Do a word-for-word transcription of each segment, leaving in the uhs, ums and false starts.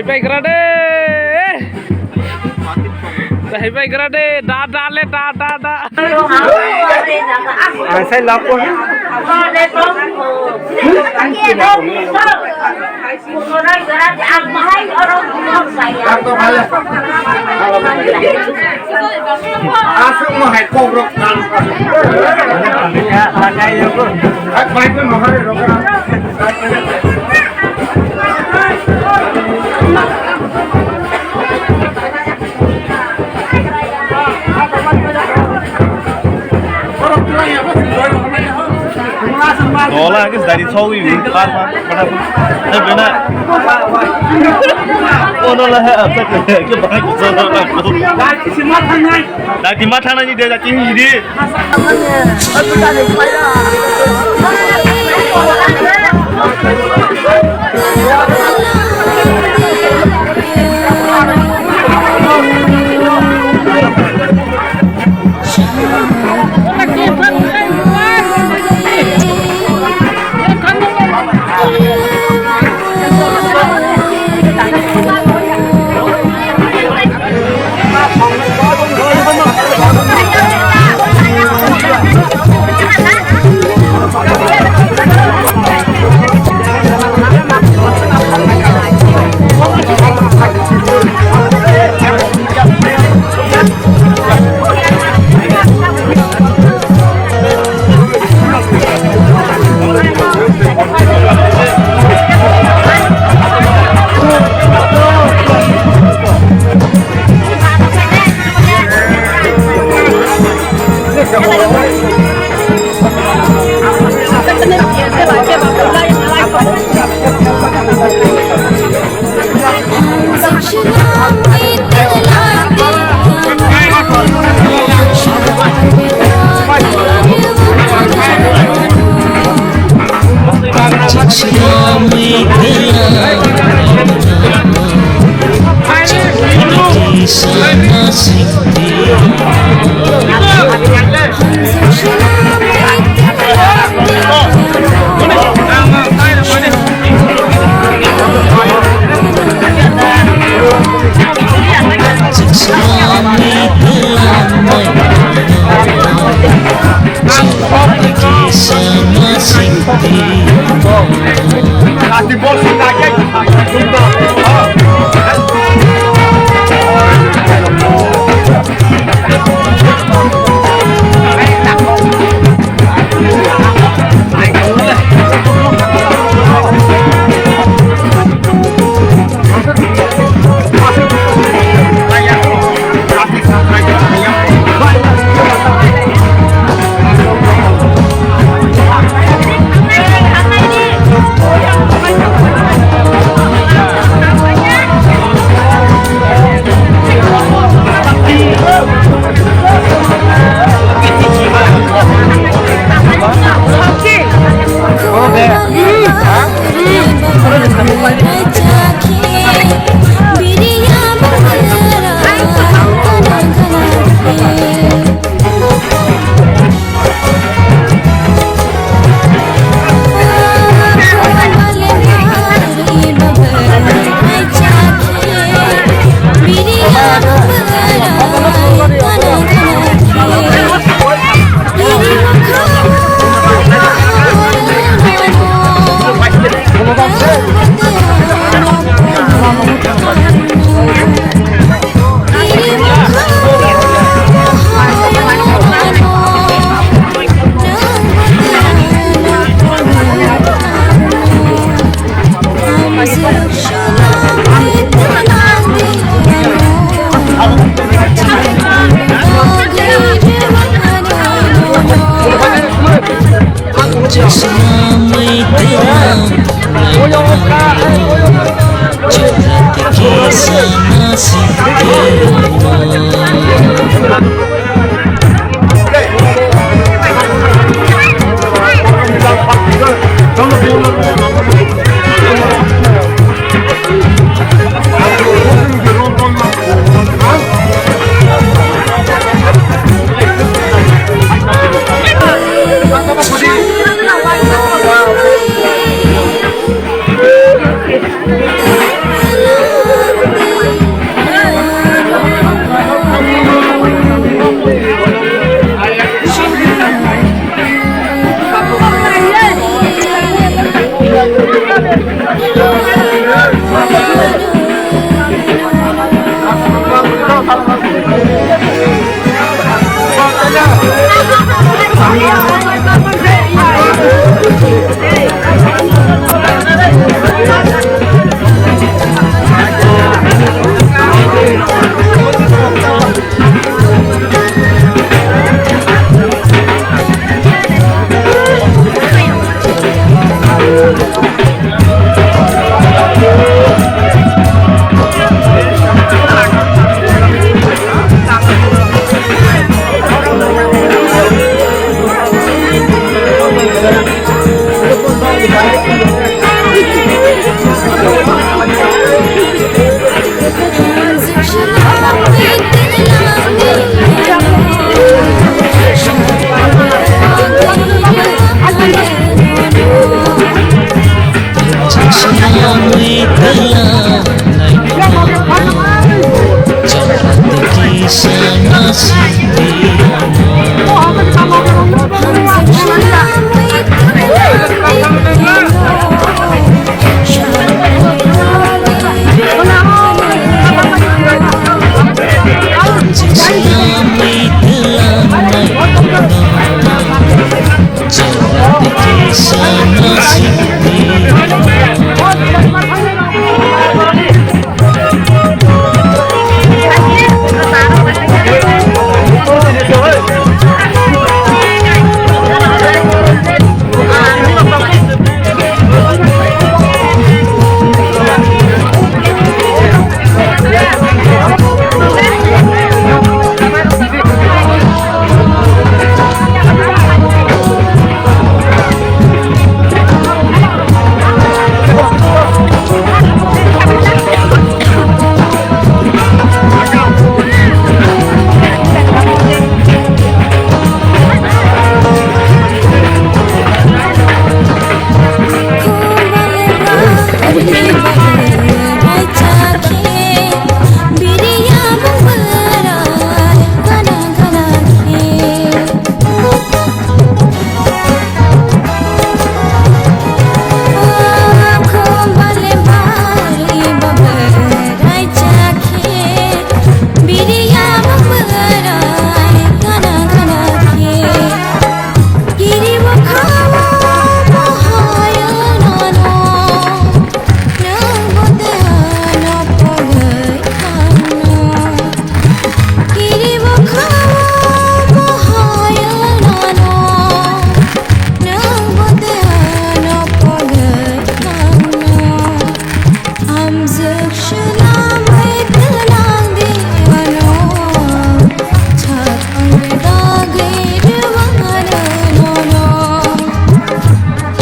Bai gra de. Bai gra de. Da, da le, da, da, da. Ang sai lap ko. Aswk no hai kok rok. Hai bai ko no hai rok. Nola ke dari chawi wi par par pada pada bena. Ono la ha apa ke ke bana ko sa na ko. Dari ma thana ni de jati hi di.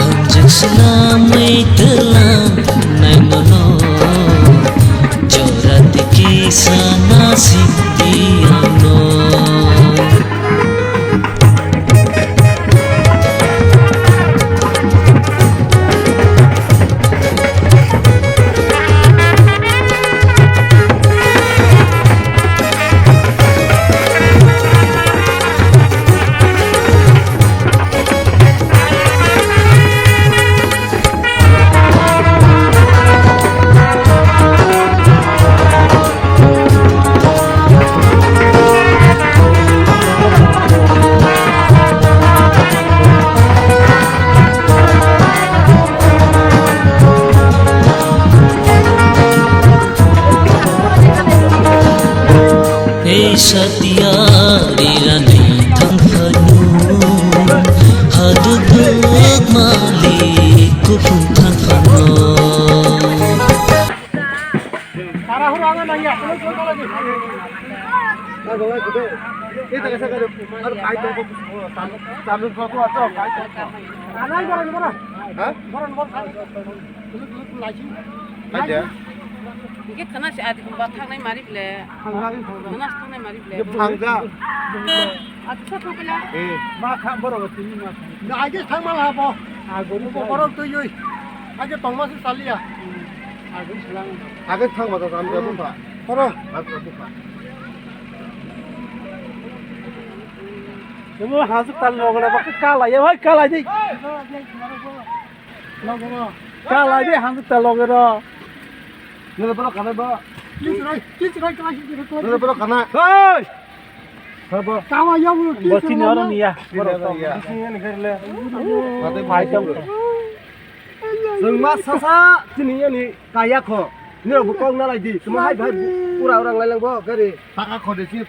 Ang jwk swnamwi twlang nai nono, jora twi kisa nasing di ano. Hei satya rirani thang phanu, haduk duk mali kuphung thang phanu. Ha? Hingke khana se adi ba thangnai mari bile. Khana se thangnai mari bile. Thangja. Acha to bela. Eh. Ma kha borok tini ma. Na age thang mal ha bo. Ago bo borok tui yui. Age tongma se chaliya. Ago silang. Age thang ma ta ram ja bupha. Oro. Ram ja bupha. Temo hansuk tal logora ba kala ya, hoi kala di. Kalai de, hang ta loge ro. Nila boro kana ba. Nila boro kana. Hoi. Hoi bo. Kawa ya bro. Bo chini oro niya. Boro to. Chini ya ni gari le. Pai tong. Jeng ma sasa chini ya ni kaya kho. Nila bo kong na lai di. Tuma hai bhai pura orang lai lang bo gari. Taka kho de chini.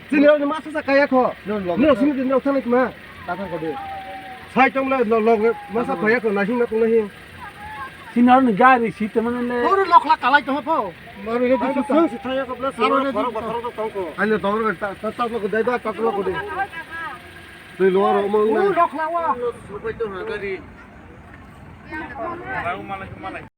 Chini oro ni ma sasa kaya kho. Nila sini din rok thang ma. Tatang kodi. Sai tong le, lo, lo, masa phaya ko, nahing na tong nahing. Sinar ni gari si teman le. Oro lokla kalai to pho. Oro ni bisu ta. Sung si thaya ko plus. Oro ni bisu ta. Ani tong le, ta, ta, ta, lo ko dai ba, ta, lo ko dai. Tui lo ro mo na. Oro lokla wa. Supai to ha gari.